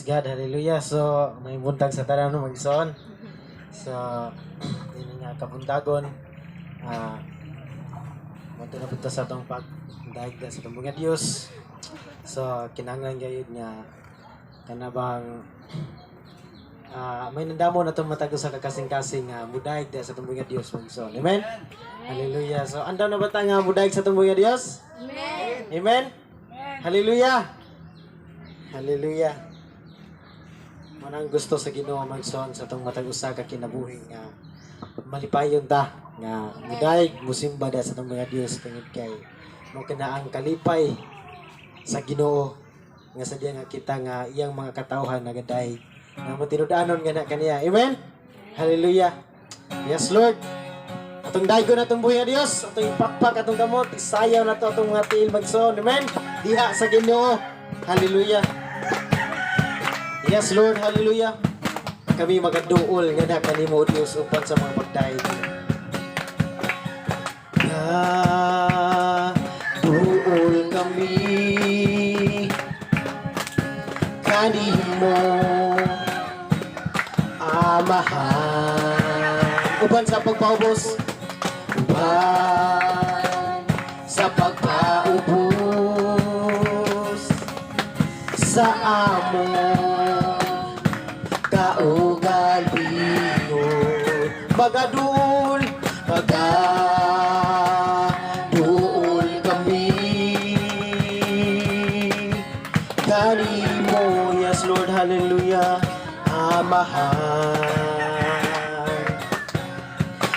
God, hallelujah. So, may buntag sa tanan, no, magsoon. So, ini nga kabuntagon. Mo na punta sa atong pagdayeg sa atong mga Dios. So, kinahanglan gayud nga kana bang may nandamo na itong matag usa ka kasing-kasing nga mudayeg sa atong mga Dios, magsoon. Amen? Hallelujah. So, andam na ba ta nga mudayeg sa atong mga Dios? Amen. Amen? Hallelujah. Hallelujah. Manang gusto sa Ginoo, magsoon, sa atong matag usa ka kinabuhi nga malipayon ta nga mudayeg, musimba da sa atong mga Dios, tungod kay mo kina ang kalipay sa Ginoo nga sa diya nga kita nga iyang mga katawhan nagadayeg nga matinud-anon nga na kaniya. Amen. Hallelujah. Yes, Lord. Atong daygon atong buhi nga Dios, atong ipakpak atong kamot, isayaw na to atong mga tiil, magsoon. Amen. Diha sa Ginoo. Hallelujah. Yes, Lord, hallelujah. Kami magaduol nga na kanimo, Dios, upan sa mga pagdayeg. Duol kami kanimo, Amahan, uban sa pagpaubos, uban sa pagpaubos sa among kaugalingon. Magaduol, magaduol kami kanimo. Yes, Lord, hallelujah, Amahan,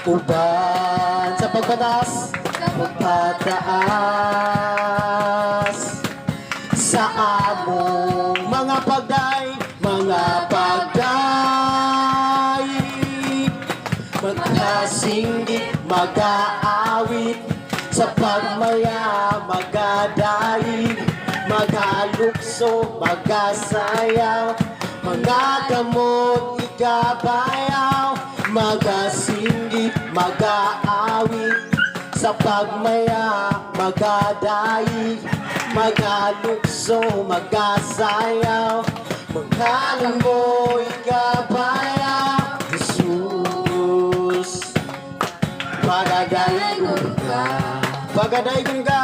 uban sa pagpataas, pagpataas sa among mga pagday, mga pagday. Magkasinggit, mag-aawit, sa pagmaya, magadayeg, magalukso, magasayaw, mga kamot, ikabayaw, magasinggit, mag-aawit, sa pagmaya, magadayeg, magalukso, magasayaw, mga kamot, ikabayaw. Jesus, pagadaygon ka, pagadaygon ka,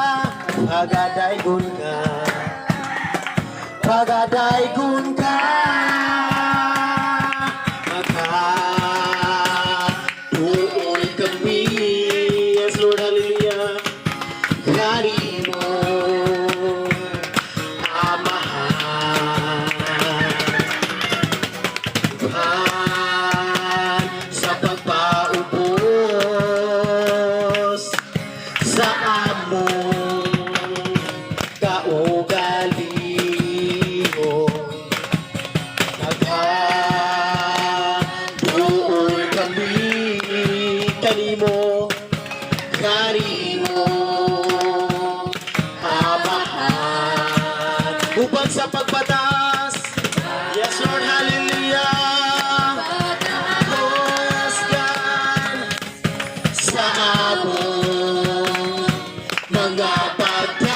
pagadaygon ka, pagadaygon ka. Magaduol kami. Yes, Lord, hallelujah. Kanimo, Amahan, uban sa pagpaubos sa among kaugalingon. Nagaduol kami kanimo, kanimo, Amahan, uban sa pagpataas. Yes, Lord, hallelujah. Yes, God, sa among mga pagdayeg,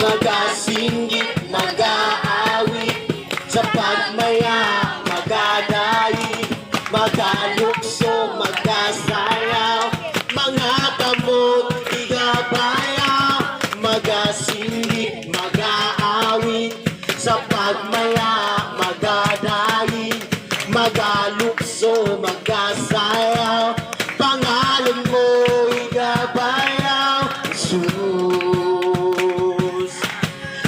magasinggit, mag-aawit, sa pagmaya, magadayeg, magalukso, magasayaw, mga kamot, igabayaw, magasinggit, mag-aawit, sa pagmaya, magadayeg, magalukso, magasayaw, pangalan mo igabayaw. Jesus,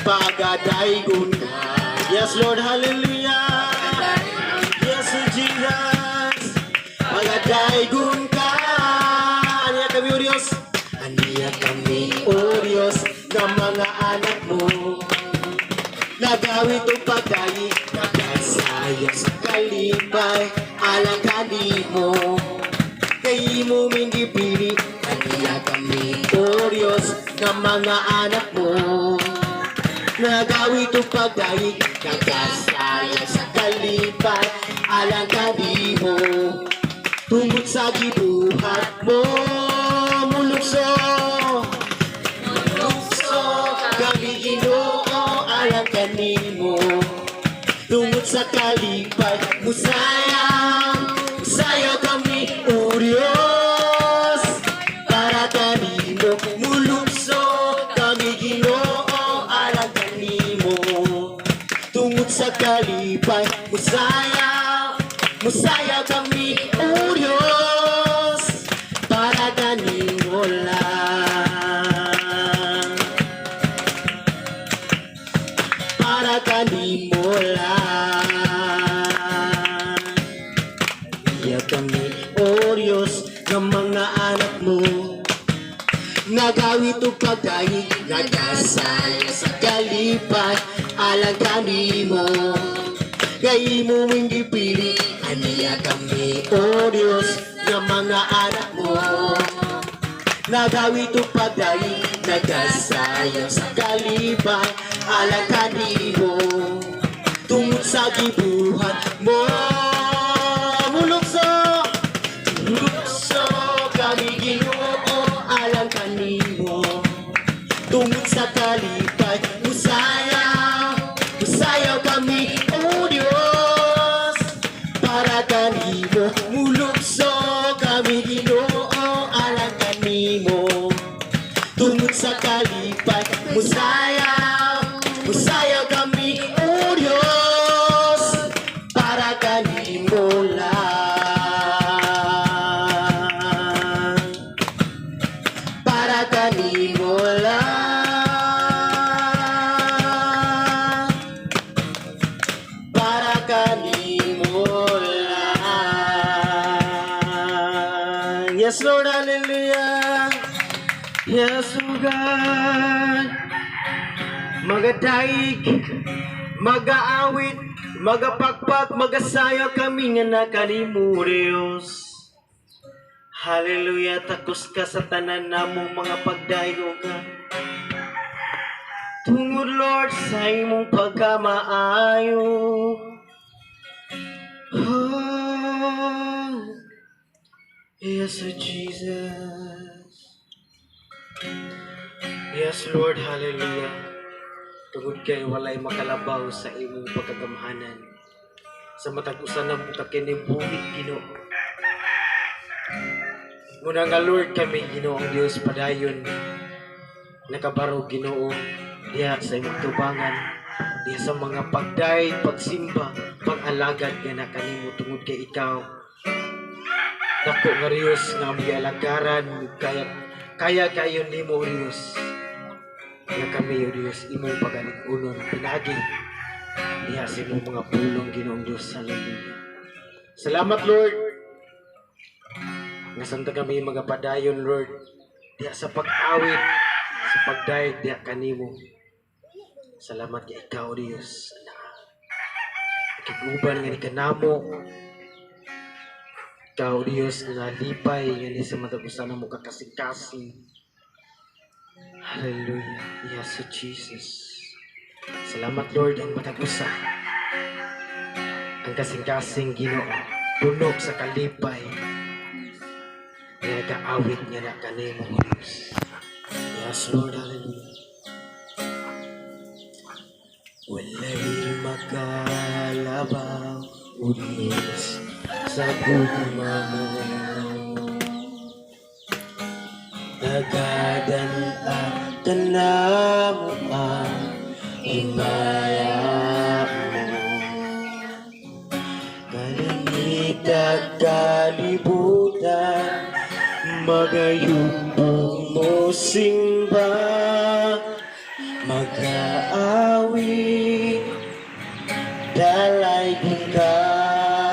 pagadaygon ka. Yes, Lord, hallelujah. Yes, Jesus, pagadaygon ka. Aniya kami, O Diyos. Aniya kami, O Diyos, na mga anak mo. Nagawit og pagdayeg, nagasayaw sa kalipay, alang kanimo. Kay imo ming gipili. Aniya kami, O Diyos, nga mga anak mo. Nagawit og pagdayeg, nagasayaw sa kalipay, alang kanimo. Tungod sa gibuhat mo, mulukso. Mulukso kami, Ginoo. Alang kanimo. Tungod sa kalipay, musayaw, musayaw kami, O Diyos, para kanimo. Mulukso kami, Ginoo, alang kanimo. Tungod sa kalipay, musayaw, musayaw kami, O Diyos, para kanimo lang, para kanimo lang. Iya kami, O Diyos, ng mga anak mo, nagawit og pagdayeg, nagasayaw sa kalipay alang kanimo, kay imo ming gipili. Aniya kami, O Diyos, ng mga anak mo, nagawit og pagdayeg, nagasayaw sa kalipay alang kanimo, tungod sa gibuhat mo. Mulukso, mulukso kami, Ginoo, alang kanimo. Tungod sa kalipay, musayaw, musayaw kami, O Diyos, para kanimo. Mulukso kami, Ginoo, alang kanimo. Tungod sa kalipay, musayaw, musayaw kami, O Diyos, para kanimo lang, para kanimo lang, para kanimo lang. Yes, Lord, hallelujah. Yes, oh God. Magadayeg, magaawit, magapakpak, magasayaw kami nga nakanimo, Diyos. Hallelujah, takos ka sa tanan namong mga pagdayeg ka. Tungod, Lord, sa imong pagkamaayo. Oh, yes, oh Jesus. Yes, Lord, hallelujah. Tungod kay walay makalabaw sa imong pagkagamhanan. Sa matag usa namo ka kinibuhi, Ginoo. Muna nga, Lord, kami, Ginoong Dios, padayon nakabarog, Ginoo, diha sa imong tubangan, diha sa mga pagdayeg, pagsimba, pag-alagad nga na kanimo, tungod kay ikaw dako nga Diyos nga among gialagaran. Kaya kaya kayo nimo, Diyos, nga kami, O Diyos, imong pagalig-unon pinaagi diha sa imong mga pulong, Ginoong Diyos. Hallelujah. Salamat, Lord, nga samtang kami mga padayon, Lord, diha sa pag-awit, sa pagdayeg diha kanimo. Salamat kay ikaw, Diyos, na kiguban nga ni kanamo. Ikaw, Diyos, nga lipay nga ni sa matag usa namo ka kasing-kasing. Hallelujah. Yes, oh Jesus. Salamat, Lord, ang matag usa. Ang kasing-kasing, Ginoo, puno sa kalipay nga nagaawit nga na kanimo, Diyos. Yes, Lord, hallelujah. Walay makalabaw, O Diyos, sa gugma mo. Tagadan at mo ang himaya mo. Kalangit at kalibutan, magayumbong mo simba, mag-aawit, dalaygon ka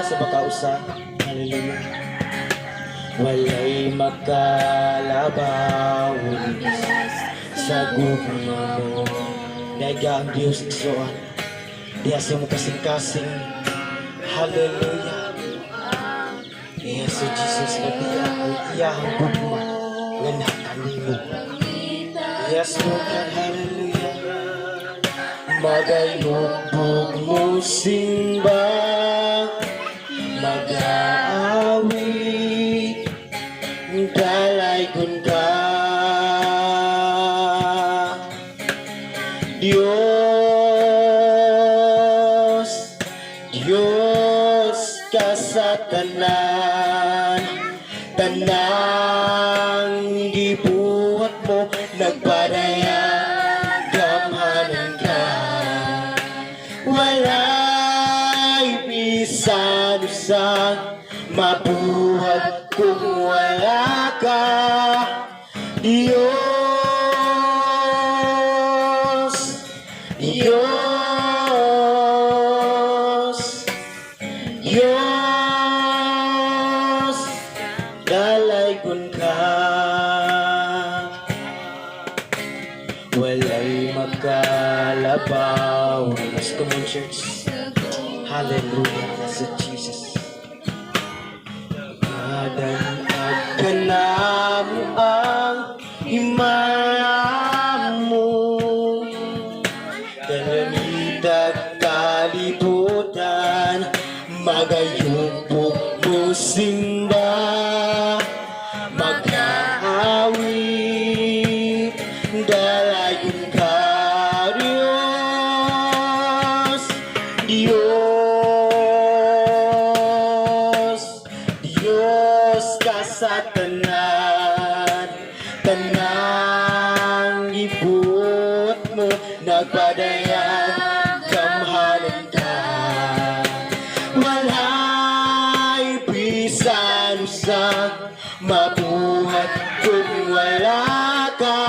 sa makausa. Hallelujah. Walay makalabaw sa gugma mo. Dayga ang Diyos, igsoon. Diya sa mo kasing-kasing. Hallelujah. Yes, oh Jesus, labiya ang iyahang gugma nga nakanimo. Yes, Lord God, hallelujah. Magayumbong mo simba, mag-aawit, dalaygon ka. Diyos. Diyos ka sa tanan. Tanang gibuhat mo, nagpadayag gamhanan ka. Walay bisan usa mabuhat kung wala ka, Diyos, Diyos, Diyos, dalaygon ka. Walay makalabaw. Let's come on, church. Hallelujah. Blessed Jesus. Madan-ag ka namo ang himaya mo. Kalanitag kalibutan, magayubo mo simba, mag-aawit, dalaygon ka, Diyos, Diyos, Diyos ka sa tanan. Tanang gibuhat mo, nagpadayag gamhanan ka. Walay bisan usa mabuhat kung wala ka,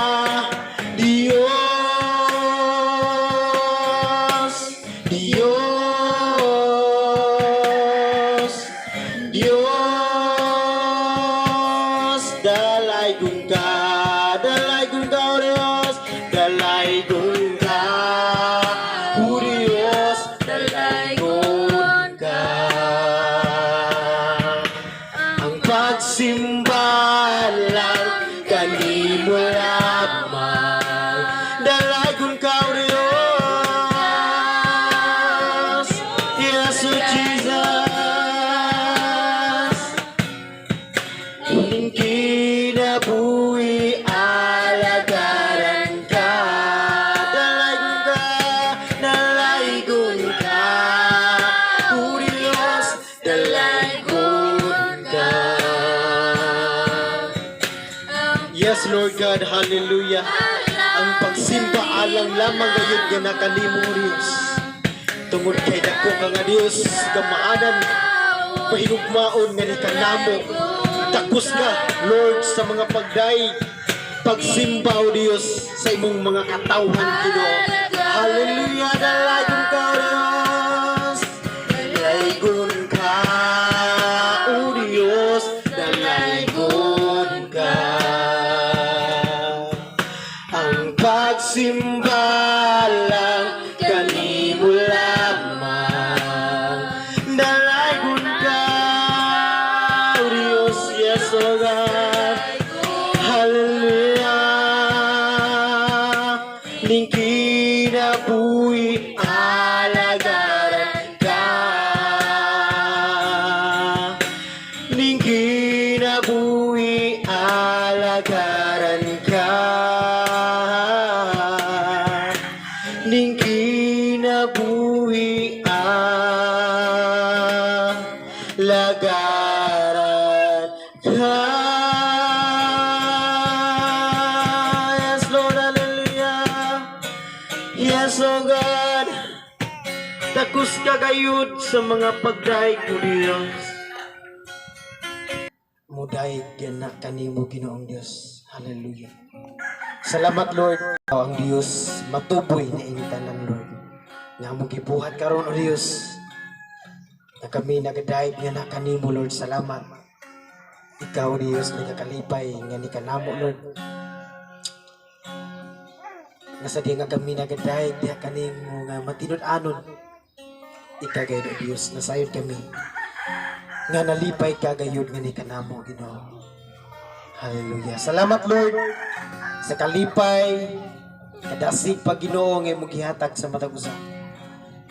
Diyos, Diyos, Diyos, dalaygon ka, dalaygon ka, O Diyos, dalaygon ka, O Diyos, dalaygon ka. Ang pagsimba lang kanimo lamang. Dalaygon ka, O Diyos. Yes, O Jesus. Ning kinabuhi alagaran ka. Dalaygon ka, dalaygon ka, O Diyos, dalaygon ka. Yes, Lord God, hallelujah. Ang pagsimba alang lamang gayud nga nakanimo, Diyos. Tungod kay dako ka nga Diyos, gamaanan, mahigugmaon nga ni kanamo. Takos ka, Lord, sa mga pagdayeg, pagsimba, O Diyos, sa imong mga katawhan, Ginoo. Hallelujah, dalaygon ka, O Diyos. Dalaygon ka, O Diyos, dalaygon ka. Ang pagsimba lang kanimo lamang. Dalaygon ka, O Diyos, yes, O God. Hallelujah. Ning kinabuhi alagaran ka. Ning kinabuhi alagaran ka. Ning kinabuhi alagaran ka. Yes, Lord, hallelujah. Yes, oh God. Takos ka gayud sa mga pagdayeg ko, Diyos. Mudayeg na kanimo, Ginoong Diyos. Hallelujah. Salamat, Lord. Ikaw ang Diyos matuboy na ini tanan, Lord. Nga among gibuhat karon, O Diyos. Na kami nagadayeg nga na kanimo, Lord. Salamat. Ikaw, Diyos, nagakalipay nga ni kanamo, Lord. Nga sa di nga kami nagadayeg diha kanimo nga matinud-anon. Ikaw gayud, O Diyos, nasayod kami nga nalipay ka gayud nga ni kanamo, Ginoo. Hallelujah. Salamat, Lord, sa kalipay, kadasig pag Ginoo nga imong gihatag sa matag usa.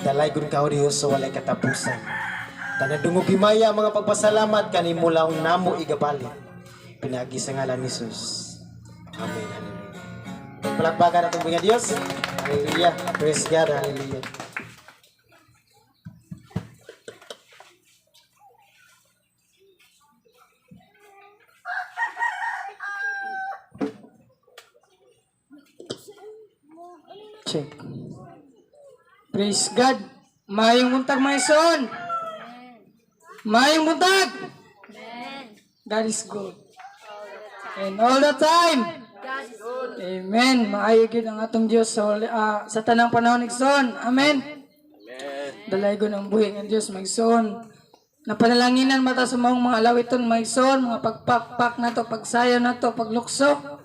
Dalaygon ka, O Dios, sa walay katapusan. Tanan dungog himaya mga pagpasalamat kanimo lang namo igabali. Pinaagi sa ngalan ni Jesus. Amen. Hallelujah. Palakpakan atong mga Dios. Hallelujah. Praise God. Hallelujah. Praise God. Maayong buntag, mga igsoon. Maayong buntag. God is good. And all the time. Amen. Maayo gyud ang atong Dios sa tanang panahon, igsoon. Amen. Dalaygon ang buhi ng Dios, mga igsoon. Napanalanginan mata sa maong mga alawiton, mga igsoon, mga pagpakpak nato, pagsayaw nato, paglukso.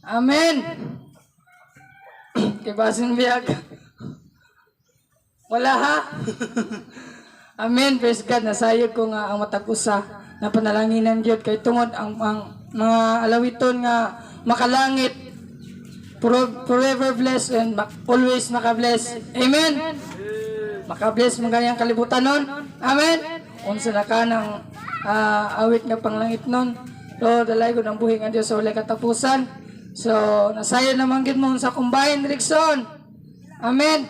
Amen. Kay basin biyag. Wala ha? Amen. Praise God. Nasayod ko nga ang matag usa na panalanginan gyud kay tungod ang mga alawiton nga makalangit forever blessed and always makabless. Amen. Makabless mo ganyang kalibutan nun. Amen. Unsa na ka ng awit nga panglangit nun. So, dalaygon ang buhi ng Diyos sa walay katapusan. So, nasayod naman gid mo sa combine, Rickson. Amen.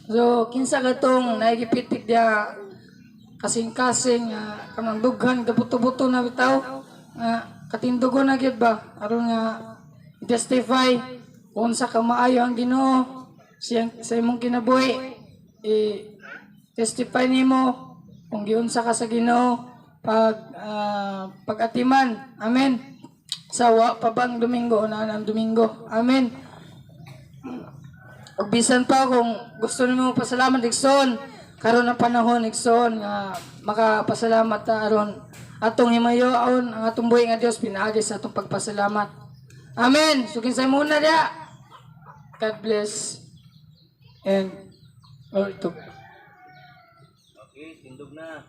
So, kinsa katong naigipitik diya kasing-kasing kanang dughan gabuto-buto na bitaw nga katindugo na gyud ba aron nga justify kung unsa ka maayo ang Ginoo siyang sa imong kinabuhi, i testify nimo kung giunsa ka sa Ginoo pag pag-atiman. Amen. Sa wa pa bang Domingo na ang Domingo. Amen. Ug bisan pa kung gusto nimo pasalamat, igsoon, karon ang panahon, igsoon, nga makapasalamat ta aron atong himayoon ang atong buhi nga Dios pinaagi sa atong pagpasalamat. Amen. So kinsay muna diya? God bless and all to. Okay, tindog na.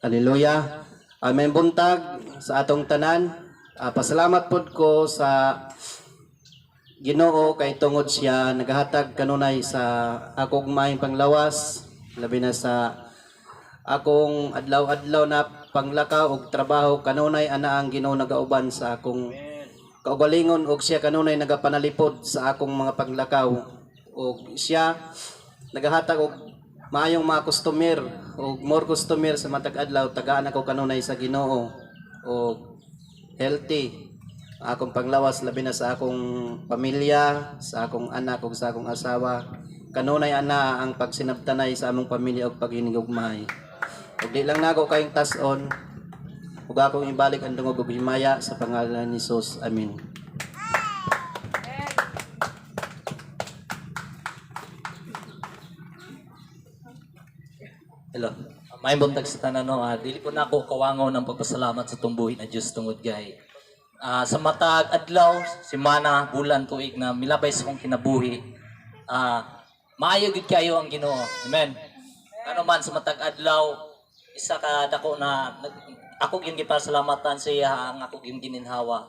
Hallelujah. Amen, buntag sa atong tanan. Pasalamat pod ko sa Ginoo kay tungod siya nagahatag kanunay sa akong maayong panglawas, labi na sa akong adlaw-adlaw na panglakaw og trabaho. Kanunay ana ang Ginoo nagauban sa akong kaugalingon og siya kanunay nagapanalipod sa akong mga paglakaw og siya nagahatag og maayong mga customer og more customer sa matag adlaw. Tagaan ako kanunay sa Ginoo og healthy ang akong panglawas, labi na sa akong pamilya, sa akong anak ug sa akong asawa. Kanunay ana ang pagsinabtanay sa among pamilya ug paghinigugmay. Ug di lang nako kayong tas-on ug akong ibalik ang dungog ug himaya sa pangalan ni Jesus. Amen. Hello. May buntag sa tanan, no. Dili po na ako kawangaw ng pagpasalamat sa tumbuhi na Dios tungod kay sa matag adlaw, semana, bulan, tuig na milabay sa akong kinabuhi. Maayo gid kayo ang Ginoo. Amen. Ano man sa matag adlaw, isa ka dako na ako gyud gipasalamatan sa iya ang ako gyud gininhawa.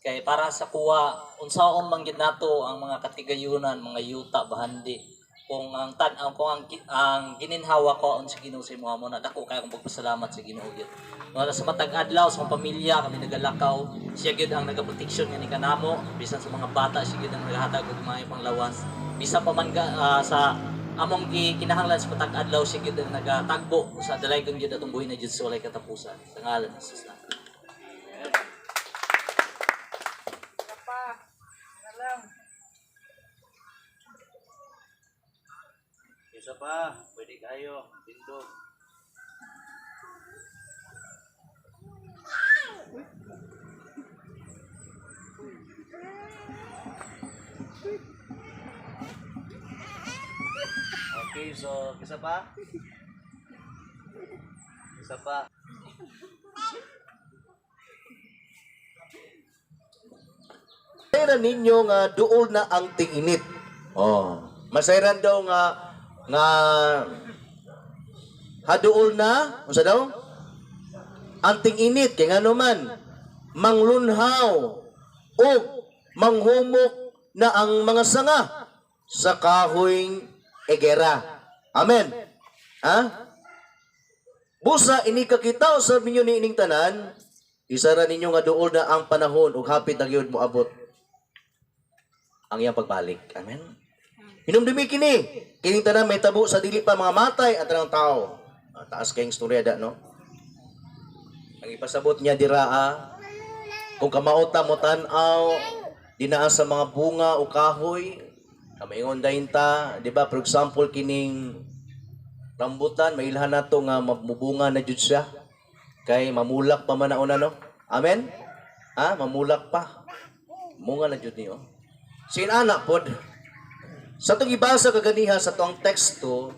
Kay para sa kuha, unsaon man gid nato ang mga katigayunan, mga yuta bahandi kung ang tan ang kung ang gininhawa ko sa Ginoo sa imo mo na dako kay akong pagpasalamat sa Ginoo gyud. Wala sa matag adlaw sa akong pamilya kami nagalakaw, siya gyud ang nagaproteksyon nga ni kanamo, bisan sa mga bata siya gyud ang nagahatag og maayo panglawas. Bisan pa man sa among kinahanglan sa matag adlaw, siya gyud ang nagatagbo sa dalaygon gyud atong buhi na Dios sa walay katapusan. Sa ngalan ni Jesus. Isa pa, pwede kayo. Tindog. Okay, so isa pa? Isa pa. Masayran ninyo nga duol na ang ting-init. Oh, masayran daw nga nga haduol na, unsa daw? Ang ting-init kay ngano man manglunhaw o manghumok na ang mga sanga sa kahoy egera. Amen. Ha? Busa ini kakita sa ninyo ni ining tanan, isara ninyo nga duol na ang panahon ug hapit na gyud moabot ang iyang pagbalik. Amen. Hinumdumi kini, kining tanan mahitabo sa dili pa mga matay ang tanang tao. Ah, taas kayong storya da, no? Ang ipasabot niya dira ah, kung kamaota mo tan-aw dinaa sa mga bunga o kahoy, kamaingon dahin ta, di ba? For example, kining rambutan, mailhan nato nga mabunga na jud siya. Kay mamulak pa man na una, no? Amen? Ha? Mamulak pa. Munga na jud niyo. Sin anak pod. Sa itong ibasa kaganiha sa tuang teksto,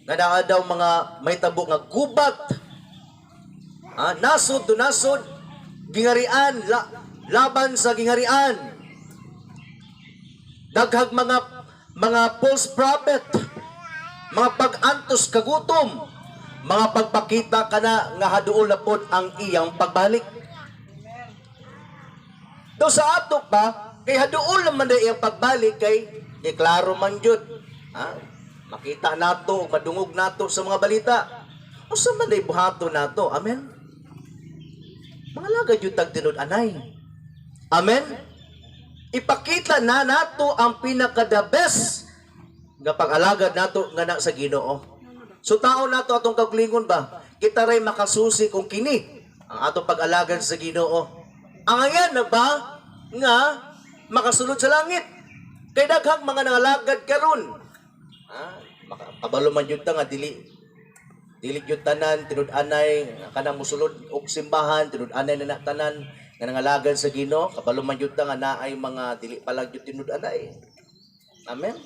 nga naa daw mga may tabo nga gubat. Ah, nasod do nasod, gingarian, laban sa gingarian. Daghag mga false prophet, mga pag-antos kagutom, mga pagpakita kana nga haduol na pod ang iyang pagbalik. Daw sa ato pa, kay haduol naman na iyang pagbalik kay kay klaro man jud. Ha? Makita nato ug madungog nato sa mga balita. Unsa man day buhaton nato? Amen. Mga laga jud tag tinud-anay. Amen. Ipakita na nato ang pinaka the best nga pag-alagad nato nga na sa Ginoo. So tao nato atong kaugalingon ba? Kita ray makasusi kung kini ang atong pag-alagad sa Ginoo. Ang ayan na ba nga makasulod sa langit? Kay daghang mga nangalagad karon. Ah, makabalo man jud ta nga dili dili jud tanan tinud-anay nga kanang mosulod og simbahan, tinud-anay na na tanan nga nangalagad sa Ginoo. Kabalo man jud ta nga naay mga dili pa lang jud tinud-anay. Amen.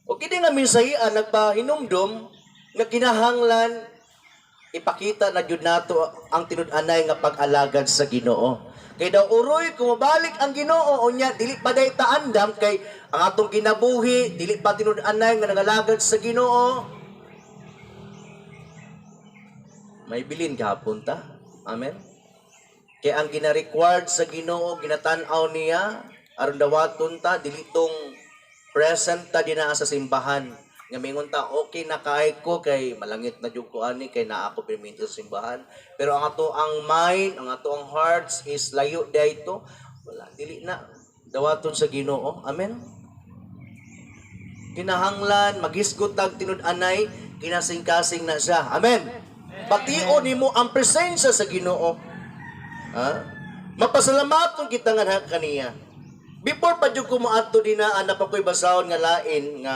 O kini nga mensahian nagpahinumdom nga kinahanglan ipakita na jud nato ang tinud-anay nga pag-alagad sa Ginoo. Kay daw uroy kung mabalik ang Ginoo unya dili pa day ta andam kay ang atong kinabuhi dili pa tinud-anay nga nangalagad sa Ginoo. May bilin gahapon ta. Amen. Kay ang gina-required sa Ginoo, ginatan-aw niya aron dawaton ta dili tong present ta dinaa sa simbahan. Nga mingon ta okay na kay ko kay malangit na jud ko ani kay naa ako perminto sa simbahan. Pero ang ato ang mind, ang ato ang hearts is layo dayto. Wala, dili na dawaton sa Ginoo. Amen. Kinahanglan magisgot tag tinud-anay, kinasing-kasing na siya. Amen. Bation nimo ang presensya sa Ginoo. Ha? Mapasalamaton kita nga kaniya. Before pa jud ko moadto dinaa na pa ko'y basahon nga lain nga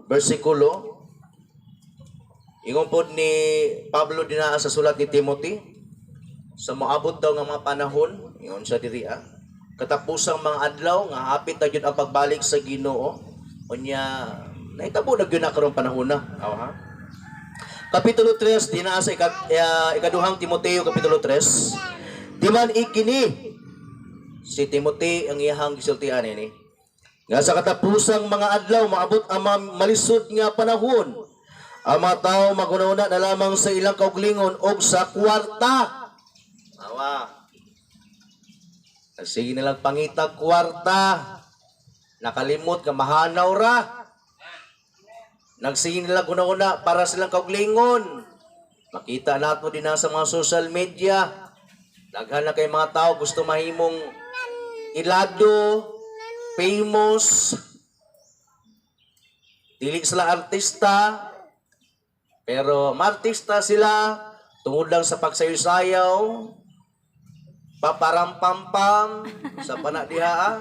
bersikulo. Ingon pod ni Pablo dinaa sa sulat ni Timothy sa moabot daw nga mga panahon, ingon siya diri ah, katapusang mga adlaw nga hapit na jud ang pagbalik sa Ginoo. Unya nahitabo na gyud na karong panahon na. Aw, ha? Kapitulo 3 dinaa sa ikaduhang Timoteo kapitulo 3. Di man ikini si Timothy ang iyahang gisultian ini. Nga sa katapusang mga adlaw maabot ang mga malisod nga panahon. Ang mga tao maguna-una na lamang sa ilang kauglingon og sa kwarta. Awa. Sige nilang pangita kwarta. Nakalimot nga mahanaw ra. Nagsige nila guna-una para silang kauglingon. Makita nato din na sa mga social media. Daghan na kay mga tao gusto mahimong ilado, famous, dili sila artista, pero martista sila, tungod lang sa pagsayaw-sayaw, paparampampam, sa pana diha ah.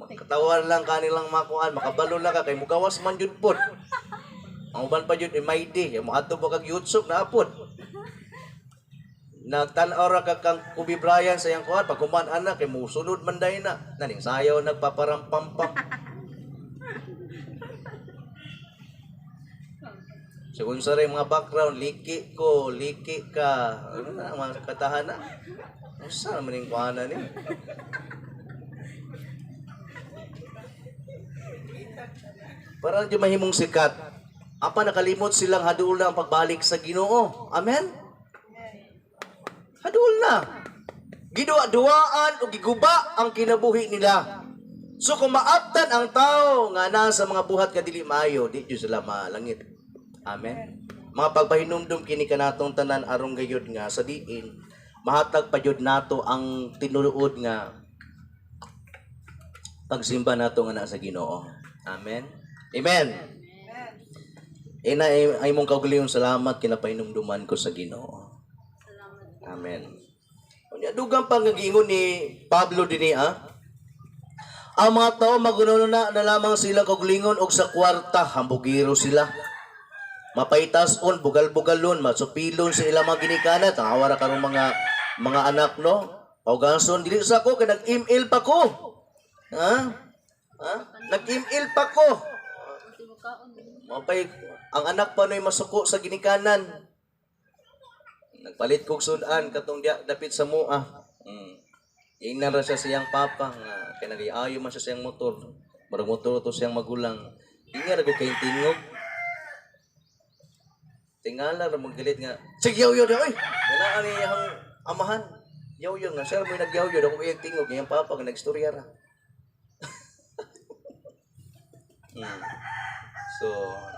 Makatawan lang kanilang makuan, makabalo lang ka kay mugawas man jud pod. Ang uban pa jud MID, moadto ba kag YouTube na pod. Nagtan-aw ra ka kang Kobe Bryant sa iyang kuan, pag human ana kay musulod man day na. Naning sayaw nagpaparampampam. Sigun sa rin mga background, liki ko, liki ka. Ano na, mga katahan na. Unsa naman yung kuhanan ni? Para di mahimong sikat. Apa nakalimot silang haduol na ang pagbalik sa Ginoo. Amen? Haduol na. Giduwa-duwaan o giguba ang kinabuhi nila. So kung maaptan ang tao nga nasa mga buhat nga dili maayo, di jud sila malangit. Amen. Mga pagpahinumdum kini kanatong tanan aron gayud nga sa diin mahatag pa jud nato ang tinuod nga Pagsimba nato nga naa sa Ginoo. Amen. Amen. Ina ay mong kaugalingon salamat kinapahinumduman ko sa Ginoo. Amen. Unya dugang pa nga giingon ni Pablo dinhi ah. Ang mga tao maguno na, na lamang sila kaugalingon og sa kwarta, hambugiro sila. Mapaitas-on, bugal-bugalon, masupilon sa ilang mga ginikanan, tangawa ra karong mga anak, no. Paugason dili sa ko kay nag-email pa ko. Ha? Ha? Nag-email pa ko. Mapay ang anak pa no'y masuko sa ginikanan. Nagpalit kog sudan katong diya dapit sa mua. Ingnan ra siya siyang papa nga kay nag-iayo man siya siyang motor. Murag motor to siyang magulang. Inga ra gud kay tingog. Tingala ra mong galit nga. Sige yaw yaw oy. Wala ani iyang amahan. Yaw yaw nga siya mo nagyaw yaw ako iyang tingog iyang papa nga nagstorya ra. So,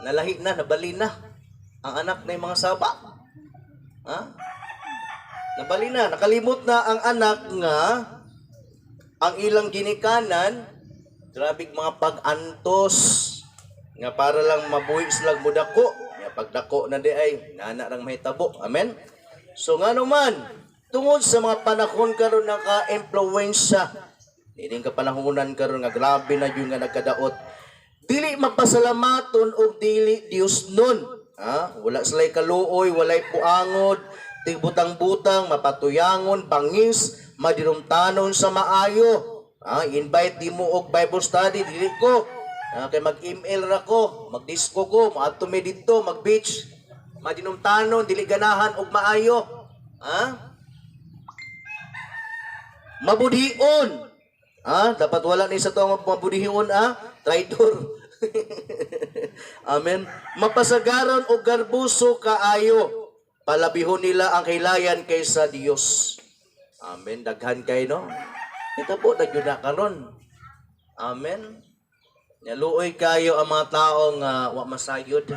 nalahi na, nabali na ang anak na yung mga saba. Ha? Nabali na, nakalimot na ang anak nga ang ilang ginikanan, grabe mga pag-antos nga para lang mabuhi sila mudako. Nga pagdako na di ay nana rang mahitabo. Amen. So nga naman, tungod sa mga panahon karon naka-impluwensya, nining kapanahonan karon nga grabe na yun nga nagkadaot, dili mapasalamaton og dili Dios nun. Ha? Wala sila'y kaluoy, walay puangod, tigbutang-butang, mapatuyangon, bangis, madirumtanon sa maayo. Ha? Invite di mo og Bible study, dili ko. Ha? Kay mag-email ra ko, mag-disco ko, maadto mi didto, mag-beach. Madinumtanon, dili ganahan og maayo. Ha? Mabudhion. Ha? Dapat wala ni sa tuang mabudhion, ah. Traitor. Amen. Mapasagaron og garbuso kaayo. Palabihon nila ang hilayan kaysa Dios. Amen. Daghan kay, no. Ito po na gyud na karon. Amen. Naluoy kayo ang mga tao nga wa masayod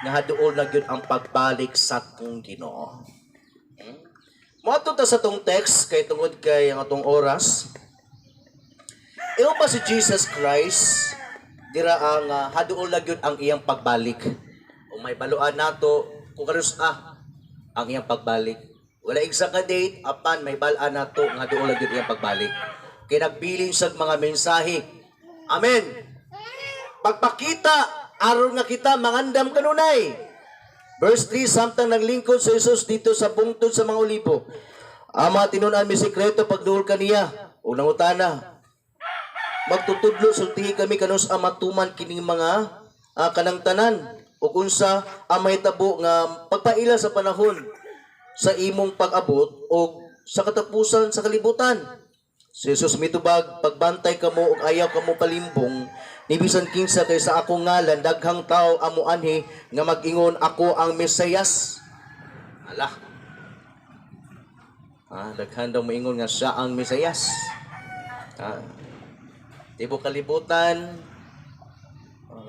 nga haduol na gyud ang pagbalik sa atong Ginoo. Moadto ta sa tong text kay tungod kay ang atong oras. Iyo pa si Jesus Christ dira ang haduol na gyud ang iyang pagbalik. Kung may baluan nato kung kanus ang iyang pagbalik. Wala exact nga date apan may balaan nato nga haduol na gyud iyang pagbalik. Kay nagbilin siya mga mensahe. Amen. Pagpakita aron nga kita mangandam kanunay. Verse 3, samtang naglingkod sa Jesus dito sa bungtod sa mga olibo. Ang mga tinun-an mi sikreto pagduol kaniya. Ug nangutana, magtutudlo sultihi kami kanus ang matuman kining mga kanang tanan ug unsa ang mahitabo nga pagpaila sa panahon sa imong pag-abot o sa katapusan sa kalibutan. Si Jesus mitubag, pagbantay kamo ug ayaw kamo palimbong ni bisan kinsa kay sa akong ngalan daghang tao amo anhi nga mag-ingon ako ang Mesiyas. Ala. Ah, daghan daw moingon nga siya ang Mesiyas. Ah. Tibuok kalibutan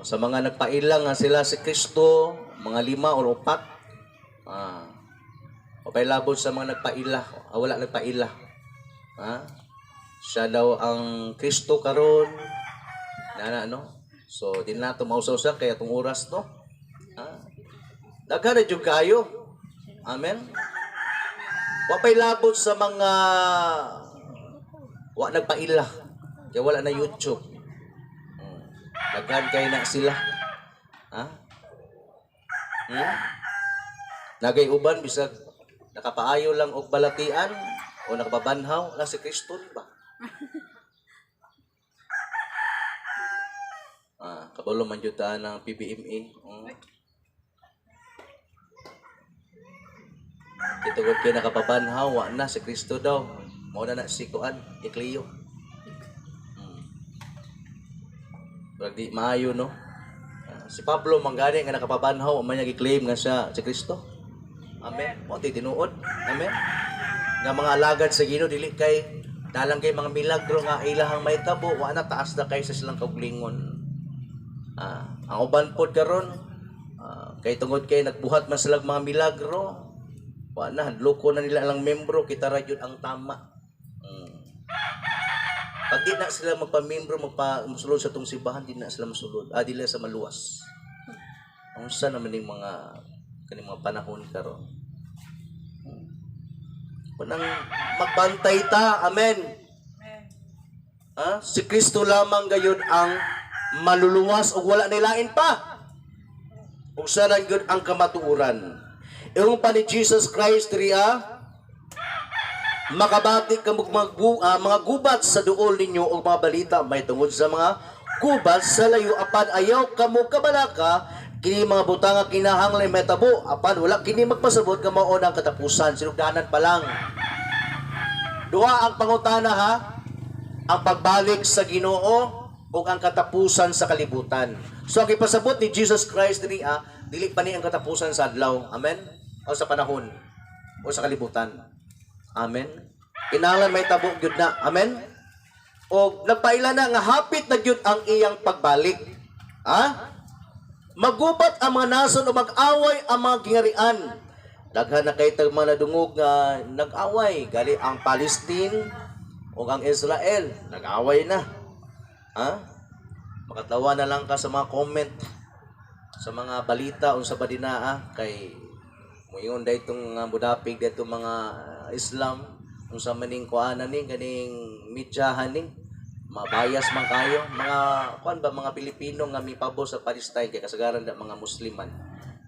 sa mga nagpailang nga sila si Kristo, mga lima or upat. Ah. O labot sa mga nagpaila, wala nagpaila. Ha? Siya daw ang Kristo karon. Nana no. So di na nato mausaw-usaw kay atong oras no. Ha? Daghan na jud kayo. Amen. Wa pay labot sa mga wa nagpaila. Kaya wala na YouTube. Daghan kay na sila. Ha? Hmm? Nagay uban bisag nakapaayo lang og balatian o nakababanhaw na si Kristo di ba? Ah, kabalo man jud ta ng PBMA. Kitugod kay nakapabanhaw, wa na si Kristo daw. Mao na na si kuan, Ecleo. Murag di maayo no. Ah, si Pablo manggani nga nakapabanhaw, man niya gi-claim nga siya si Kristo. Amen. Mo ti tinuod. Amen. Nga mga alagad sa Ginoo dili kay dalang kay mga milagro nga ilahang mahitabo, wa na taas na kay sa silang kauglingon. Ah, ang uban pod karon kay tungod kay nagbuhat man sila mga milagro, wa na loko na nila ang membro kita ra jud ang tama. Pag di na sila magpamembro, magpa musulod sa tong simbahan, di na sila musulod. Ah, di na sa maluwas. Unsa naman yung mga kaning mga panahon karon. Kunang magbantay ta, amen. Ha? Si Kristo lamang gayud ang maluluwas ug wala nilain pa. Ug sa lang gyud ang kamatuoran. Ingon pa ni Jesus Christ diri makabati ka mga gubat sa duol ninyo og mga balita may tungod sa mga gubat sa layo, apan ayaw kamo kabalaka. Kini mga butanga kinahanglan mahitabo, apan wala kini magpasabot nga mao ang katapusan, sinugdanan pa lang. Duha ang pangutana ha, ang pagbalik sa Ginoo ug ang katapusan sa kalibutan. So ang ipasabot ni Jesus Christ diri dili pa ni ang katapusan sa adlaw, amen, o sa panahon o sa kalibutan. Amen. Kinahanglan may tabo gyud na. Amen. O nagpaila na nga hapit na gyud ang iyang pagbalik. Ha? Magubat ang mga nason o mag-away ang mga gingarian. Daghan na kay tag mga nadungog nga nag-away. Gali ang Palestine o ang Israel, nag-away na. Ha? Makatawa na lang ka sa mga comment sa mga balita unsa ba dinaa kay moingon daytong mudapig daytong mga Islam, unsa man ning kuanan ning kaning midyahan ning mabayas man kayo mga kuan ba, mga Pilipino nga mipabor sa Palestine kay kasagaran da mga Musliman.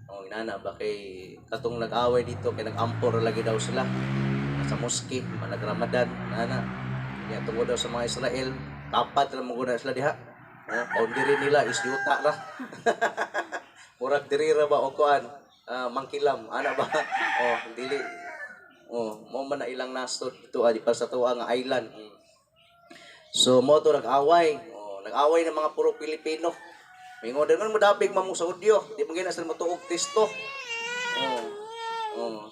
O inana ba kay katong nag-away dito kay nag-ampor lagi daw sila sa mosque man, nag-Ramadan nana nya tungod daw sa mga Israel, tapat ra mo guna sila diha. Oh, boundary nila is yuta ra, murag diri ra ba o kuan mangkilam ana ba. Oh, dili, oh, mo man na ilang nasod dito di pa sa tuwa nga island. So mo to nag-away, oh, nag-away ng mga puro Pilipino. Mingon din mo dapig mamo sa Hudyo, di mo gina sila motuog Kristo. Oh,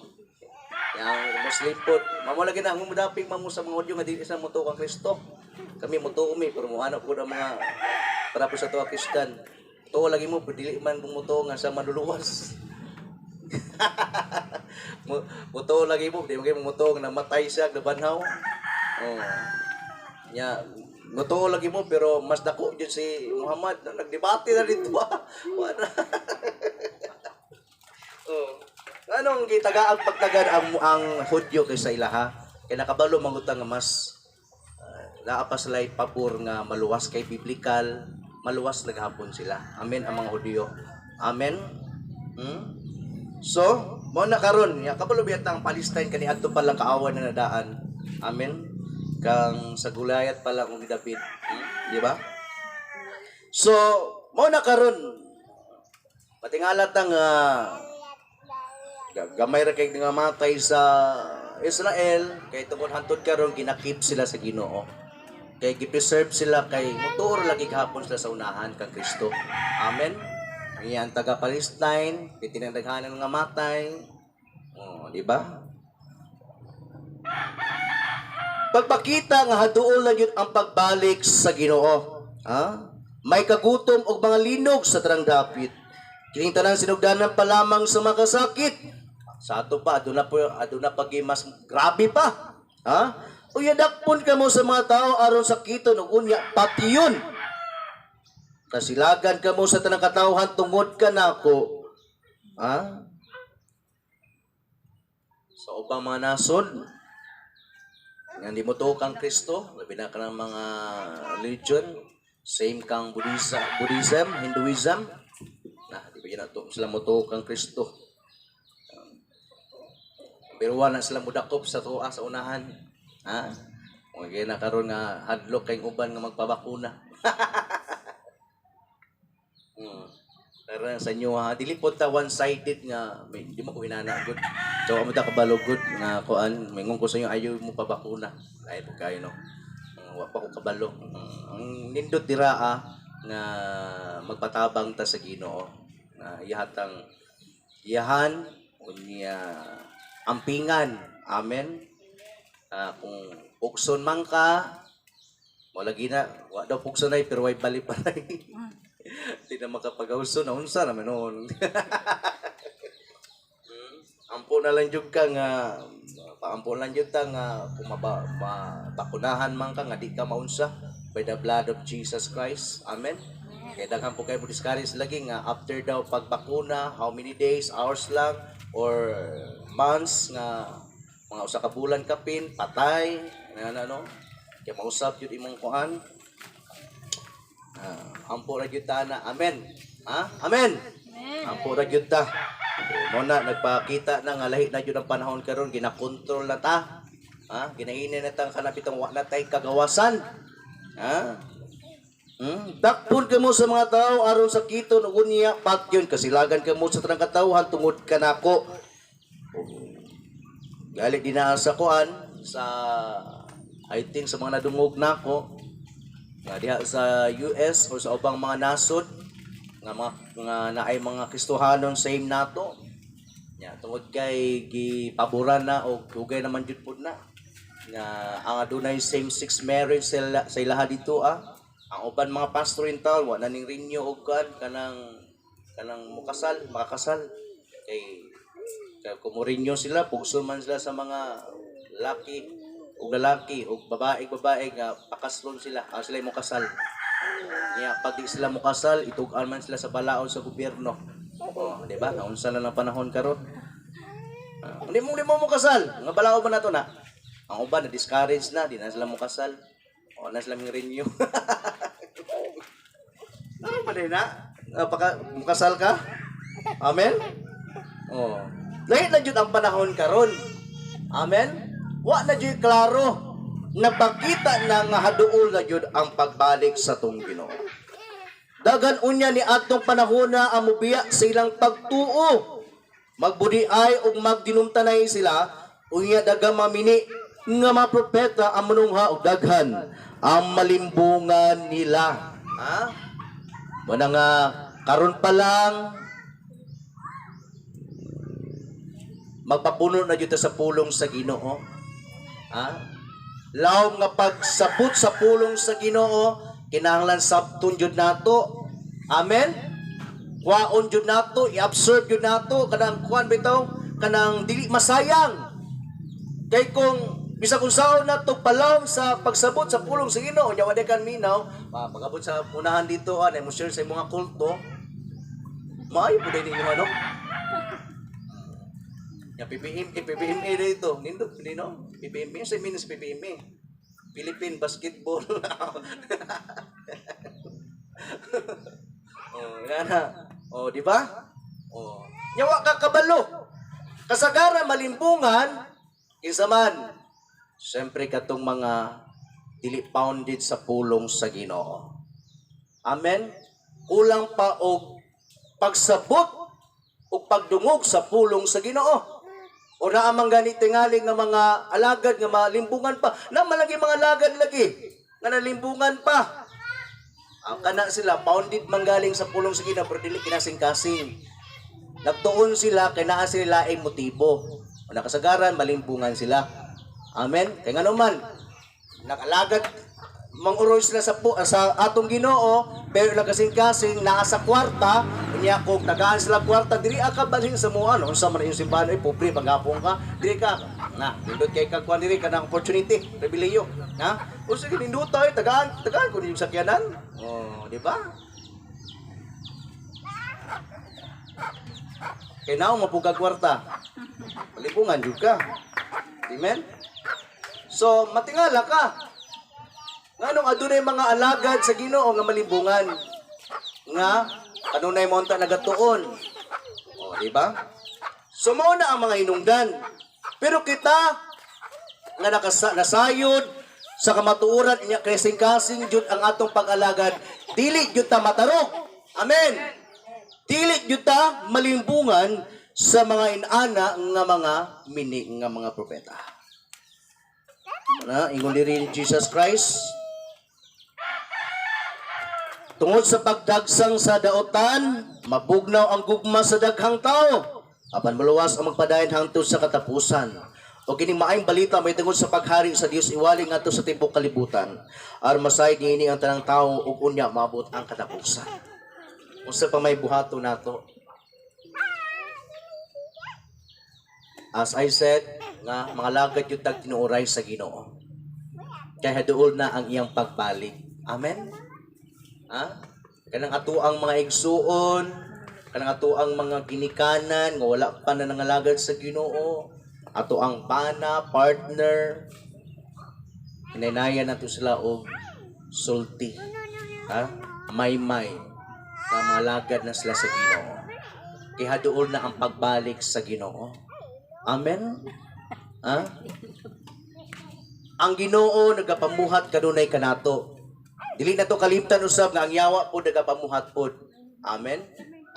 yang Muslim pod mamo lagi na ang mudapig mamo sa mga Hudyo nga dili sila motuo kang Kristo. Kami motuo mi, pero mo ano pud ang mga para po sa tuwa Kristian. Tuo lagi mo pero dili man mutuo nga sa manluluwas. Mutuo lagi mo, di mo kayo mutuo nga namatay siya, nabanhaw. Oh. Nya, mutuo lagi mo pero mas dako jud si Muhammad. Nagdebate na dito ah. Wala. Oh. Anong gitagaang pagtagad ang Hudyo kaysa ilaha? Kay nakabalo mangutang nga mas naa pa sila pabor nga maluwas kay biblical, maluwas naghapon sila. Amen ang mga Hudyo. Amen. So, mo na karon, ya kabalo biyata ang Palestine kani adto pa lang kaawan na nadaan. Amen. Kang sa Goliath pa lang ni David. Di ba? So, mo na karon patingalat ang gamay ra kay nga matay sa Israel kay tungod hantod karon ginakip sila sa Ginoo. Kay gipreserve sila kay motuor lagi gahapon sila sa unahan kang Kristo. Amen. Iyan taga Palestine, kay tinagdaghanan nga matay. Oh, di ba? Pagpakita nga haduol na yun ang pagbalik sa Ginoo. Ha? May kagutom og mga linog sa tanang dapit. Kining tanan sinugdanan pa lamang sa mga kasakit. Sa ato pa, aduna po, aduna pag mas grabe pa. Ha? Uya dakpon kamo sa mga tao aron sakiton ug unya patiyon. Kasilagan kamo sa tanang katawhan tungod kanako. Ha? Sa ubang mga nasod, nga di mo tuo kang Kristo, labi na ka ng mga religion, same kang Buddhism, Buddhism, Hinduism, na di ba yun na to, sila mo tuo kang Kristo. Pero wala sila mudakop sa tuwa sa unahan. Ha? Mga gina na karon nga hadlok kay uban nga magpabakuna. Pero sa inyo ha, dili po ta one-sided nga may, di mo ko hinana good. So amo ta kabalo good nga kuan, mingon ko sa inyo ayaw mo pabakuna. Lain po kayo no. Wa pa ko kabalo. Ang nindot dira nga magpatabang ta sa Ginoo nga ihatang iyahan unya ampingan. Amen. Kung pugson man ka, mo lagi na wa daw pugson ay pero way bali pa. Di na makapagawson na unsa naman noon. Ampo na lang jud ka nga Paampo lang jud ta nga kung mabakunahan man ka nga di ka maunsa by the blood of Jesus Christ. Amen. Kaya daghan po kayo mo discourage lagi nga after daw pagbakuna, how many days, hours lang or months nga mga usa ka bulan kapin patay na ano, kaya mausap jud imong kuan. Ah, ampo ra gyud ta na. Amen. Ha? Amen. Ampo ra gyud ta. Mo na nagpakita na nga lahi na jud ang panahon karon, ginakontrol na ta. Ha? Ginahinay na ta kanapitong wa na tay kagawasan. Ha? Dakpon kamo sa mga tao aron sakiton ug unya patyon kasilagan kamo sa tanang katawhan tungod kanako. Gali dinaa sa kuan sa, I think sa mga nadungog nako nga diha sa US or sa ubang mga nasod nga mga nga naay mga Kristohanon same nato. Nya tungod kay gipaboran na og dugay naman jud pud na nga ang adunay same sex marriage sa ilaha dito ah. Ang uban mga pastor in town wa na ning renew og kuan kanang kanang mukasal, makakasal kay kay kung mo-renew sila, pugso man sila sa mga laki ug lalaki ug babae babae nga pakaslon sila, ah, sila mo kasal. Nya pag di sila mokasal, itug-an man sila sa balaod sa gobyerno. Oh, di ba? Naunsa na lang panahon karon. Ah, hindi mo mokasal, nga balaod man nato na. Ang uban na discourage na, di na sila mokasal. O na sila ming renew. Ano ba din na? Ah, paka, mokasal ka? Amen? Oh. Lahi na jud ang panahon karon. Amen? Wa na jud klaro. Napakita na nga haduol na jud ang pagbalik sa tong Ginoo. Daghan unya ni atong panahona ang mubiya sa ilang pagtuo. Magbudi-ay ug magdinumtanay sila, unya daghang mamini nga mga propeta ang manungha og daghan ang malimbungan nila. Ha? Muna nga karon pa lang magpapuno na jud ta sa pulong sa Ginoo. Ha? Lawom nga pagsabot sa pulong sa Ginoo, kinahanglan sabton jud nato. Amen. Kuhaon jud nato, i-absorb jud nato kanang kuan bitaw, kanang dili masayang. Kay kung bisag unsaon nato palawom sa pagsabot sa pulong sa Ginoo, nya wa kan minaw, pagabot sa unahan dito ah, mo share sa imong mga kulto. Maayo pud ninyo ano? Ya PPMA, PPMA dito. Nindot nino? PPMA sa minus PPMA. Philippine Basketball. Oh, yan na. Oh, di ba? Oh. Nya wa ka kabalo. Kasagara malimbungan kinsa man. Siyempre katong mga dili founded sa pulong sa Ginoo. Amen. Kulang pa og pagsabot ug pagdungog sa pulong sa Ginoo. O naa man gani tingali nga mga alagad nga malimbungan pa. Na malagi mga alagad lagi nga nalimbungan pa. Ang kana sila founded man galing sa pulong sa Ginoo pero dili kinasing-kasing. Nagtuon sila kay naa sila laing motibo. O nakasagaran malimbungan sila. Amen. Kay ngano man nakalagad manguroy sila sa atong Ginoo pero nagkasing-kasing naa sa kwarta. Unya kung tagaan sila kwarta, diri ka balhin sa mua no, unsa man iyong simbahan ay pobre panggapon ka diri ka na nindot kay kag kuan diri kanang opportunity, pribileyo na unsa gini nindot ay tagaan tagaan ko yung sakyanan. Oh, di ba? Kay nao mapugag kwarta, palibungan jud ka. Amen. So matingala ka nganong adunay mga alagad sa Ginoo nga malimbungan nga kanunay mo unta nagatuon. O, di ba? So mao na ang mga hinungdan. Pero kita nga nasayod sa kamatuoran niya kasing-kasing jud ang atong pag-alagad, dili jud ta matarok. Amen. Dili jud ta malimbungan sa mga inana nga mga mini nga mga propeta. Na ingon diri ni Jesus Christ, tungod sa pagdagsang sa daotan, mabugnaw ang gugma sa daghang tao. Apan maluwas ang magpadayon hangtod sa katapusan. O kining maayong balita may tungod sa paghari sa Dios iwali ngadto sa tibuok kalibutan. Aron masayod niini ang tanang tawo ug unya maabot ang katapusan. Unsa pa may buhaton nato? As I said, nga mga lagad yung tag tinuoray sa Ginoo. Kay haduol na ang iyang pagbalik. Amen. Ha? Kanang ato ang mga igsuon, kanang ato ang mga ginikanan nga wala pa na nangalagad sa Ginoo, ato ang pana, partner, hinaynayan nato sila og sulti. Ha? Maymay nga mga lagad na sila sa Ginoo. Kay haduol na ang pagbalik sa Ginoo. Amen. Ha? Ang Ginoo nagapamuhat kanunay kanato. Dili na to kalimtan usab nga ang yawa pod nagapamuhat pod. Amen.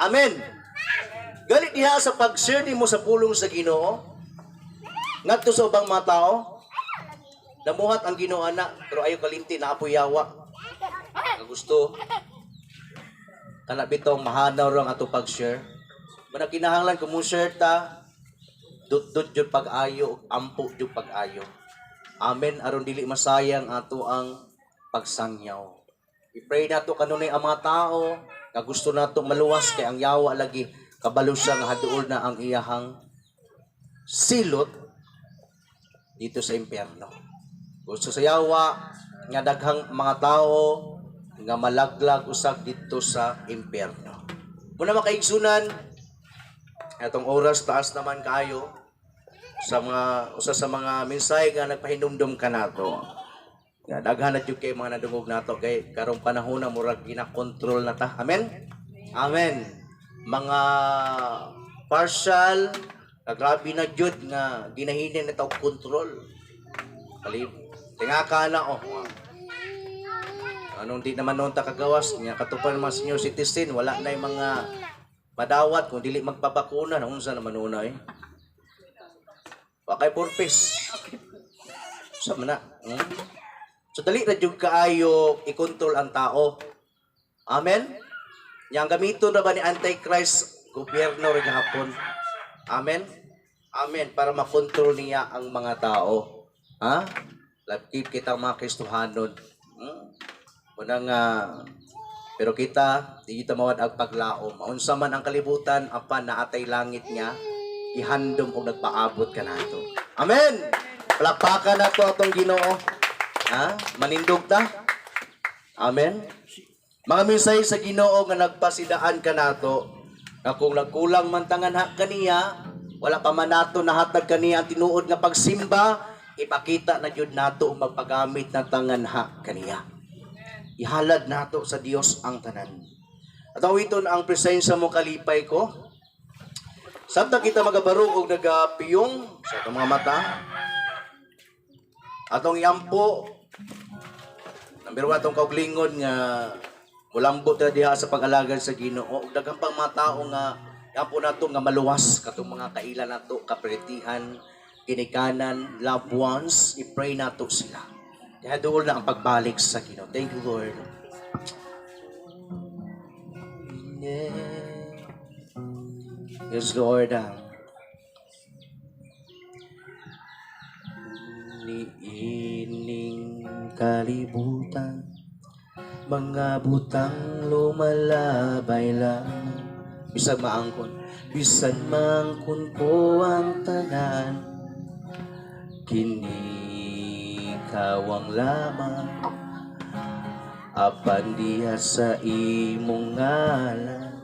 Amen. Galit diha sa pag-share nimo sa pulong sa Ginoo ngadto sa ubang mga tao. Namuhat ang Ginoo ana, pero ayo kalimti na apoy yawa. Nga gusto kana bitaw mahanaw ra ang ato pag-share. Muna kinahanglan kung mo share ta, dut-dut jud pag-ayo ug ampo jud pag-ayo. Amen. Aron dili masayang ato ang pagsangyaw. I-pray nato kanunay ang mga tao nga gusto nato maluwas kay ang yawa lagi kabalo siya nga haduol na ang iyahang silot dito sa impyerno. Gusto sa yawa nga daghang mga tao nga malaglag usag dito sa impyerno. Muna, makaigsunan, atong oras taas naman kayo sa mga usa sa mga mensahe nga nagpahinumdum kanato. Nga daghan na jud kay mga nadungog nato kay karong panahon na murag ginakontrol na ta. Amen. Amen. Mga partial nga grabe na jud nga ginahinin na ta og control. Kalib. Tinga ka na, oh. Anong di naman noon ta kagawas nya katupan mga senior citizen, wala na yung mga madawat kung dili magpabakuna na, unsa naman una eh. Wa kay purpose. Sa man na. So dali ra jud kaayo i-control ang tao. Amen. Nya ang gamiton ra ba ni Antichrist, gobyerno ra gihapon. Amen. Amen, para makontrol niya ang mga tao. Ha? Lakip kita mga Kristohanon. Muna nga pero kita di kita mawad ang paglaom. Maunsa man ang kalibutan, apan naatay langit nga ihandom og nagpaabot kanato. Amen. Palakpakan nato atong Ginoo. Ha? Manindog ta. Amen. Mga minsay sa Ginoo nga nagpasidaan kanato, nga kung nagkulang man tangan ha kaniya, wala pa man nato nahatag kaniya ang tinuod nga pagsimba, ipakita na jud nato ang magpagamit ng tanganha kaniya. Ihalad nato sa Dios ang tanan. At awiton ang "Presensya mo kalipay ko." Samtang kita magabarog og nagapiyong sa atong mga mata, atong iampo, number one, atong kauglingon nga mulambo ta diha sa pag-alagad sa Ginoo ug daghang pang mga tao nga iampo nato nga maluwas, katong mga kaila nato, kapretihan, ginikanan, loved ones, i-pray nato sila. Kaya duol na ang pagbalik sa Ginoo. Thank you, Lord. Yeah. Yes, Lord. Niining kalibutan, mga butang lumalabay lang. Bisag maangkon, bisan maangkon ko ang tanan, kini kawang lamang, apan diha sa imong ngalan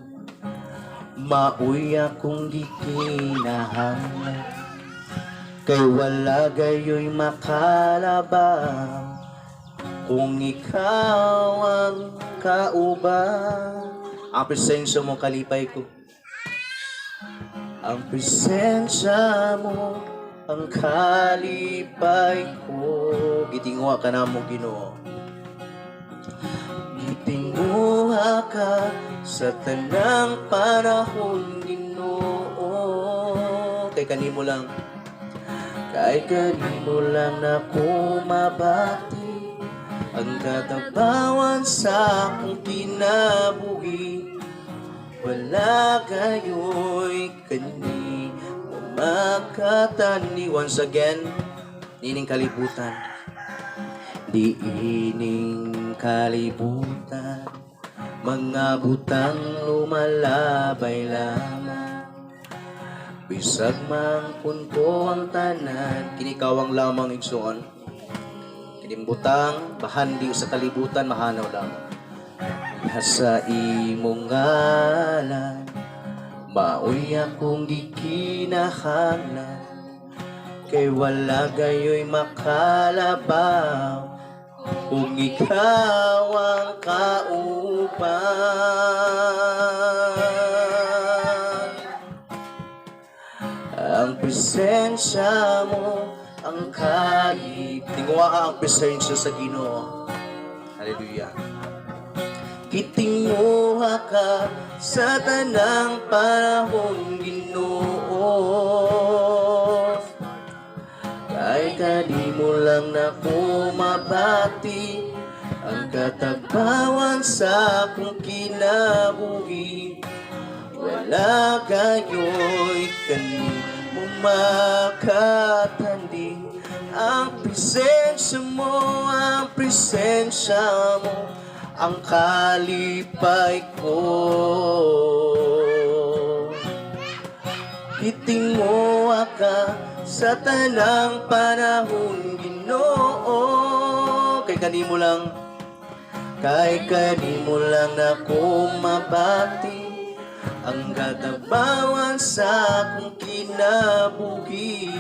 maoy akong gikinahanglan, kay wala gayoy makalabang kung ikaw ang kauban. Ang presensya mo kalipay ko. Ang presensya mo ang kalipay ko. Gitinguha ka namo, Ginoo. Gitinguha ka sa tanang panahon, Ginoo. Kay kanimo lang, kay kanimo lang nako mabati ang katabawan sa akong kinabuhi. Wala gayo'y kani mo makatani. Once again, nining kalibutan, di ining kalibutan, mga butang lumalabay lamang. Bisag mangkon ko ang tanan. Kini kawang lamang, igsoon. Kining butang bahandi sa kalibutan, mahanaw lamang. Sa imong ngalan, maoy akong gikinahanglan, kay wala gayoy makalabaw kung ikaw ang kauban. Ang presensya mo ang kalip. Tinguha ang presensya sa Ginoo. Hallelujah. Kitinguha ka sa tanang panahon, Ginoo, kay kanimo lang nako mabati ang katagbawan sa akong kinabuhi. Wala gayo'y kanimo makatandi. Ang presensya mo, ang presensya mo, ang kalipay ko. Kitinguha ka sa tanang panahon, Ginoo, kay kanimo lang ako mabati ang katagbawan sa akong kinabuhi.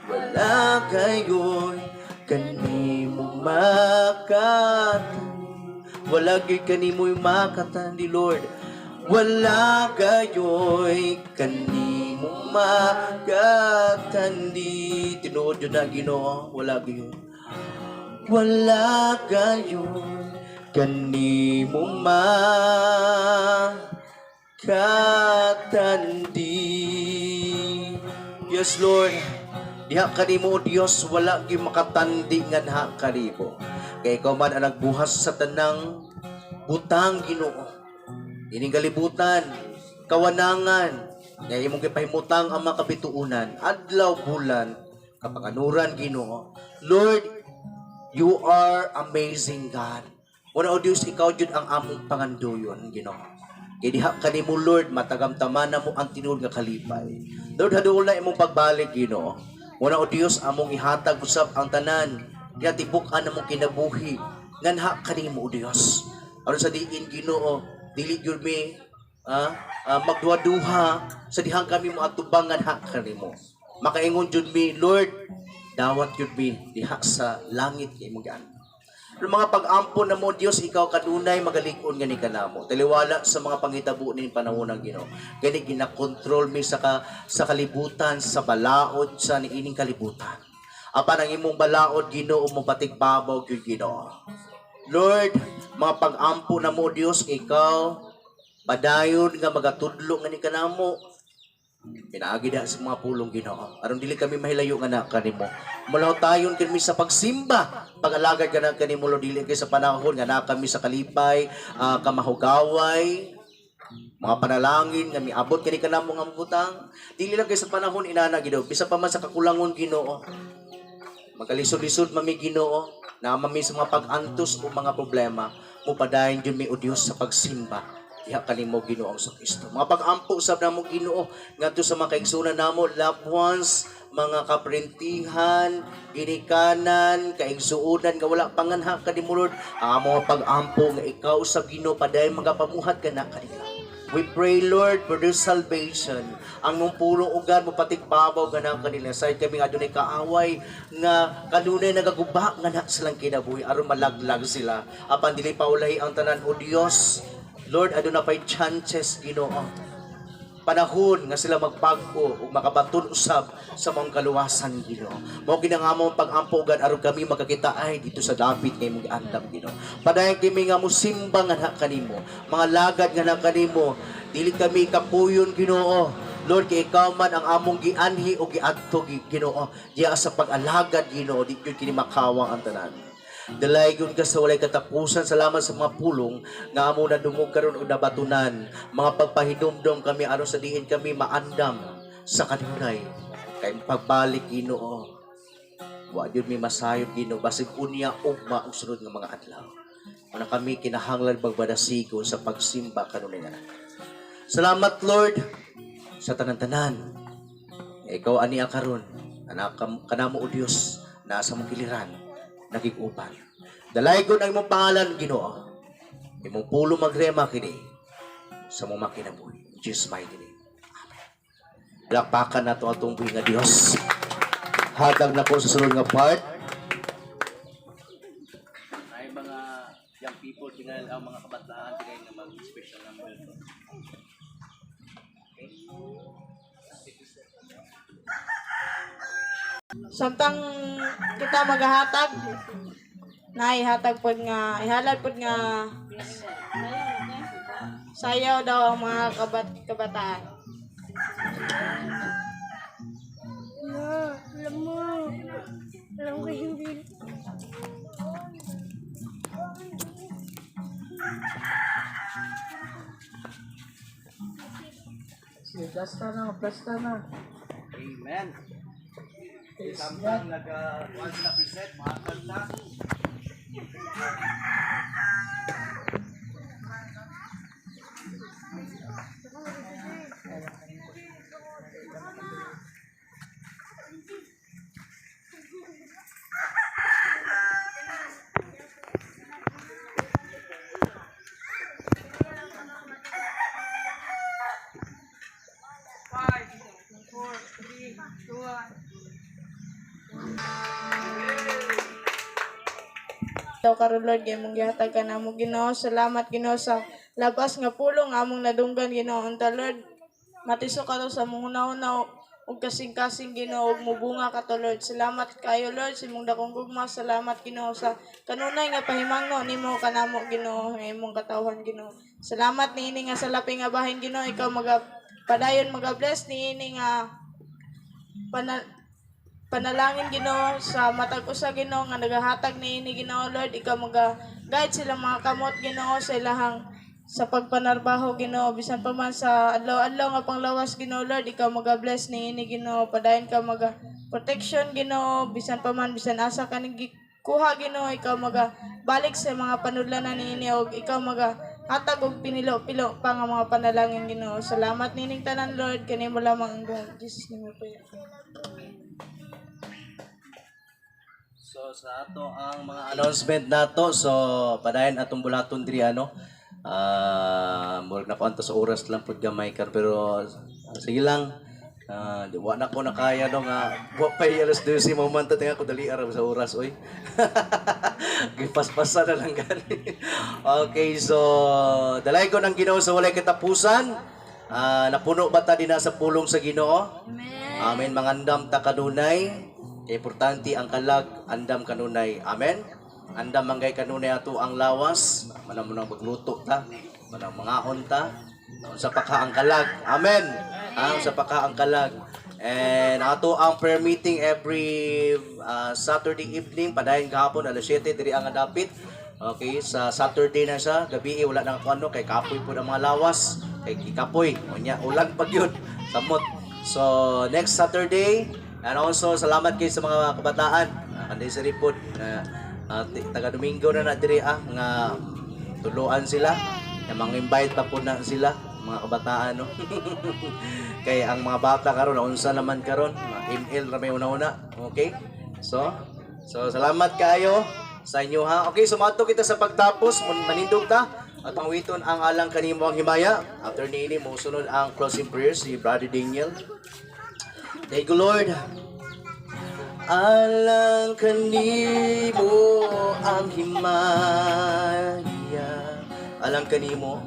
Wala kayo'y kanimo makatandi. Wala gyud kanimo'y makatandi, Lord. Wala gayo'y kanimo makatandi. Tinuod yun na, Ginoo. Wala gayo'y. Wala gayo'y kanimo makatandi. Yes, Lord. Diha kanimo, O Dios, wala gyud makatandi nganha kanimo. Kay ikaw man ang nagbuhat sa tanang butang, Ginoo. Ining kalibutan, kawanangan, nga imong gipahimutang ang mga kabituonan, adlaw, bulan, kapanganuran, Ginoo. Lord, you are amazing God. Muna, O Dios, ikaw jud ang among pangandoyon, Ginoo. Kay diha kanimo, Lord, matagamtaman na mo ang tinuod nga kalipay. Lord, haduol na imong pagbalik, Ginoo. Muna, O Dios, among ihatag usab ang tanan. Diha tibuk-an among kinabuhi. Nganha kanimo, O Dios. Aron sa diin, Ginoo, dili gyud mi magduha-duha sa dihang kami mo atubangan ha kanimo. Makaingon jud mi, Lord, dawat jud mi diha sa langit kay imong gian. Pero mga pag-ampo na mo, Dios, ikaw kanunay magalig-on gani kanamo. Taliwala sa mga panghitabo ning panahon ng Ginoo. Gani ginakontrol mi sa kalibutan, sa balaod sa niining kalibutan. Apan ang imong balaod, Ginoo, mo patigbabaw gyud, Ginoo. Lord, mga pag-ampo na mo, Dios, ikaw padayon nga magatudlo ngani kanamo. Pinaagi da sa mga pulong, Ginoo. Aron dili kami mahilayo nga na kanimo. Mulaw tayon kami sa pagsimba. Pag-alagad ka na kanimo, Lord, dili kay sa panahon nga na kami sa kalipay, kamahugaway, mga panalangin nga miabot kani kanamo nga butang. Dili lang kay sa panahon inana, Ginoo, bisa pa man sa kakulangon, Ginoo. Magkalisod-lisod mami, Ginoo, na mami sa mga pag-antos o mga problema, mupadayon jud mi, o Dios, sa pagsimba diha kanimo, Ginoo sa Kristo. Mga pag-ampo usab namo, Ginoo, ngadto sa mga kaigsuonan namo, loved ones, mga kaprentihan, ginikanan, kaigsuonan nga wala panganha kanimo, Lord. Ang among pag-ampo nga ikaw sa Ginoo padayon magapamuhat ka na kanila. We pray, Lord, for their salvation. Ang mong pulong ugan mo patigbabaw nga na kanila. Say kami nga adunay kaaway nga kanunay nagaguba nga na silang kinabuhi aron malaglag sila. Apan dili pa ulahi ang tanan, o Dios. Lord, aduna pay chances, Ginoo. Panahon nga sila magbag-o ug makabaton usab sa mga kaluwasan, Ginoo. Mao gina nga among pag-ampo ugan aron kami makakita ay dito sa dapit nga imong giandam, Ginoo. Padayon kami nga mosimba nga na kanimo, mga lagad nga na kanimo, dili kami kapuyon, Ginoo. Lord, kay ikaw man ang among gianhi o giadto, Ginoo, diya sa pag-alagad, Ginoo, di gyud kini makawang ang tanan. Dalaygon ka sa walay katapusan. Salamat sa mga pulong nga amo nadungog karon og nabatunan. Mga pagpahinumdom kami aron sa diin kami maandam sa kanunay. Kay pagbalik, Ginoo, wa gyud mi masayod, Ginoo, basig unya, ugma ug sunod nga mga adlaw. Una kami kinahanglan magpadasigon sa pagsimba kanunay nga. Salamat, Lord, sa tanan-tanan. Ikaw ani karon, anak kanamo o Dios, nasa mong giliran, nakig-uban. Dalaygon ang imong pangalan, Ginoo. Imong pulong magrema kini sa mong makinabuhi. In Jesus' mighty name. Amen. Palakpakan nato atong buhi nga Dios. Hatag na ko sa sunod nga part. Ay mga young people tingal ang mga kabataan tingal nga mag special number to. Okay? Samtang kita magahatag, naihatag pod nga, ihalad pod nga sayaw daw ang mga kabataan. Ma, alam mo. Alam ko hindi. Sige, plasta na, plasta na. Amen. Samtang nag kuan sila present, mahatag na. Five, four, three, two, one. Daw karon Lord, kay imong gihatag ka namo Ginoo. Salamat Ginoo sa labas nga pulong among nadunggan Ginoo. Unta Lord, matisok ka to sa mong hunahuna ug kasing-kasing Ginoo ug mubunga ka to Lord. Salamat kayo Lord sa imong dakong gugma. Salamat Ginoo sa kanunay nga pahimangno nimo kanamo Ginoo nga imong katawhan Ginoo. Salamat niini nga salapi nga bahin Ginoo, ikaw maga padayon maga-bless niini nga panalangin Ginoo sa matag usa Ginoo nga nagahatag niini Ginoo. Lord, ikaw maga guide sila mga kamot Ginoo sa ilahang sa pagpanarbaho Ginoo, bisan pa man sa adlaw-adlaw nga panglawas Ginoo. Lord, ikaw maga bless niini Ginoo, padayon ka maga protection Ginoo, bisan pa man bisan asa kaning gikuha Ginoo, ikaw maga balik sa mga panudlanan niini og ikaw maga hatag og pinilo-pilo pa nga mga panalangin Ginoo. Salamat nining tanan Lord, kanimo lamang ang God. Jesus name we pray. So sa ato ang mga announcement nato, so padayon atong bulaton diri ano. Murag na ko sa oras lang pud gamay kar, pero sige lang. Wa na ko nakaya no nga wa pa alas 12 mo man ta tinga ko dali ara sa oras oy. Gipaspasa na lang gani. Okay, so dalay ko ng Ginoo sa walay katapusan. Napuno ba ta dinha sa pulong sa Ginoo? Amen. Amen. Mangandam ta kanunay. Kay importante ang kalag, andam kanunay. Amen. Andam manggay kanunay ato ang lawas. Manang mo nang magluto ta, manang mangaon ta. Sa paka ang kalag. Amen. Sa paka ang kalag. And ato ang prayer meeting every Saturday evening padayon gahapon alas 7 diri ang adapit. Okay, sa Saturday na siya, gabi wala nang kuano kay kapoy po ng mga lawas, kay gikapoy. Unya ulan pag yun. Samot. So next Saturday, and also salamat kay sa mga kabataan. Kanday sa Ripod na taga Domingo na na diri nga tuluan sila. Na mga invite pa po na sila mga kabataan no. Kay ang mga bata karon unsa naman karon, mga ML ra may una-una. Okay? So salamat kaayo sa inyo ha. Okay, so mato kita sa pagtapos, manindog ta at ang witon ang alang kanimo ang himaya. After niini mo sunod ang closing prayer si Brother Daniel. Thank you, Lord. Alang kanimo ang himaya. Alang kanimo.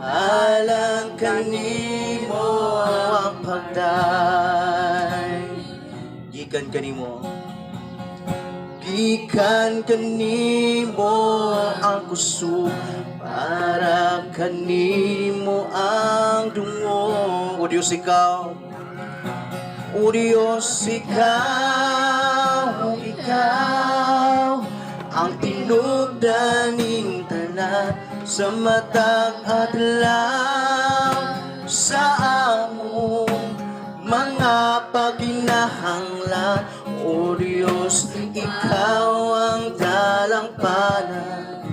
Alang kanimo ang pagday. Gikan kanimo. Gikan kanimo ang kusog, para kanimo ang dungog. O Diyos, ikaw. O Diyos, ikaw, ikaw ang tinubdan ning tanan sa matag adlaw sa among mga paginahanglan. O Diyos, ikaw ang dalampanan,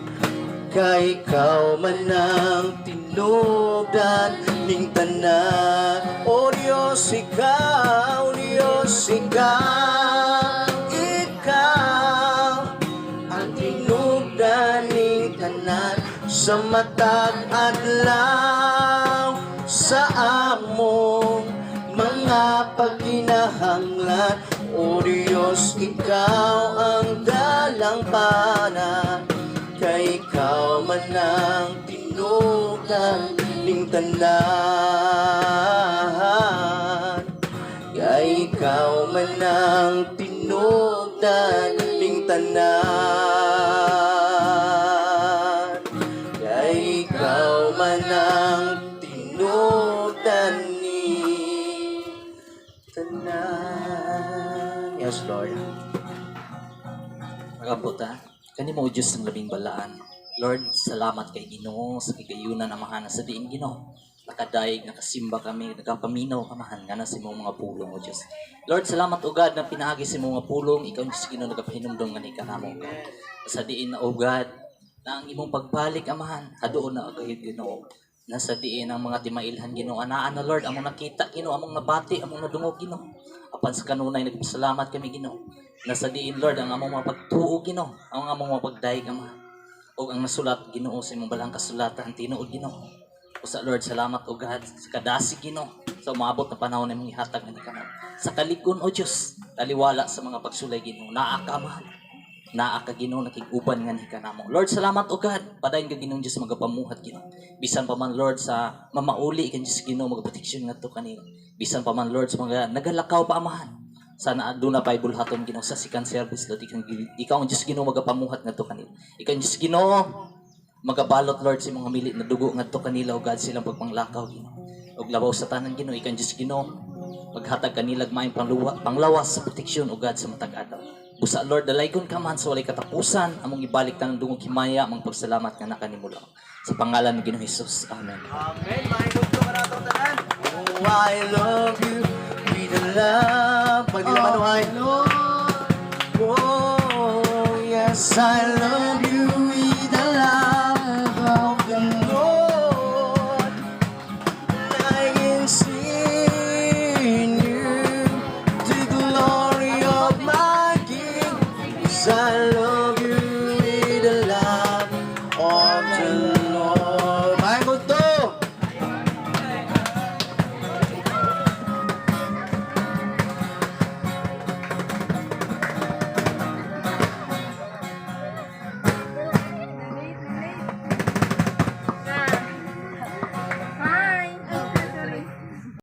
kay ikaw man ang tinubdan ning tanan. O Diyos, Diyos, ikaw, Diyos, ikaw, ikaw ang tinubdan ning tanan sa matag adlaw sa among mga pagkinahanglan. O Diyos, ikaw ang dalampana, kay ikaw man ang tinubdan ning tanan, kay ikaw man ang tinubdan ning tanan, kay ikaw man ang tinubdan ning tanan. Yes, Lord. Magabot ha. Kani mo, Diyos ng labing balaan. Lord, salamat kay Ginoo sa kigayunan, Amahan, sa diin, Ginoo. Nakadayeg, nakasimba kami, nakapaminaw, Amahan, nga na sa imong mga pulong, O Diyos. Lord, salamat, O God, na pinaagi sa imong mga pulong, ikaw, Diyos Ginoo, nagapahinumdom nga ni kanamo, God. Sa diin na, O God, na ang imong pagbalik, Amahan, hadoon na agayod, Ginoo. Nasa diin ang mga timailhan, Ginoo. Anaan na, Lord, among nakita, Ginoo, among nabati, among nadungog, Ginoo. Apan sa kanunay nagpasalamat kami, Ginoo. Nasa diin, Lord, ang among mga pagtuo, Ginoo, ang among mga pagdayeg, Ama. O ang nasulat, Ginoo, sa imong balang kasulatan, tinuod, Ginoo. Usa, Lord, salamat, O God, sa kadasig, Ginoo, sa umabot na panahon na imong ihatag nga kanamo. Sa kalig-on, O Dios, taliwala sa mga pagsulay, Ginoo, naa ka, Amahan. Naa ka, Ginoo, nakig-uban nga ni kanamo. Lord, salamat, O God. Padayon ka, Ginoong Dios, magapamuhat, Ginoo. Bisan pa man, Lord, sa mamauli kan Dios, Ginoo, magaproteksyon ngadto kanila. Bisan pa man, Lord, sa mga nagalakaw pa, Amahan. Sana aduna pa bulhaton, Ginoo, sa second service, Lord, ikaw ang Dios, Ginoo, magapamuhat ngadto kanila. Ikaw ang Dios, Ginoo, magabalot, Lord, sa mga mili na dugo ngadto kanila, O God, silang pagpanglakaw, Ginoo. Ug labaw sa tanan, Ginoo, ikaw ang Dios, Ginoo, maghatag kanila maayong panglawas sa proteksyon, O God, sa matag adlaw. Busa, Lord, dalaygon ka man sa walay katapusan, among ibalik tanang dungog himaya, among pagsalamat nga nakanimo lang. Sa pangalan ni Ginoong Hesus. Amen. Amen. Maayong udto kanatong tanan. Oh, I love you with the love. Pagdilaman, oh, Lord. Oh, yes, I love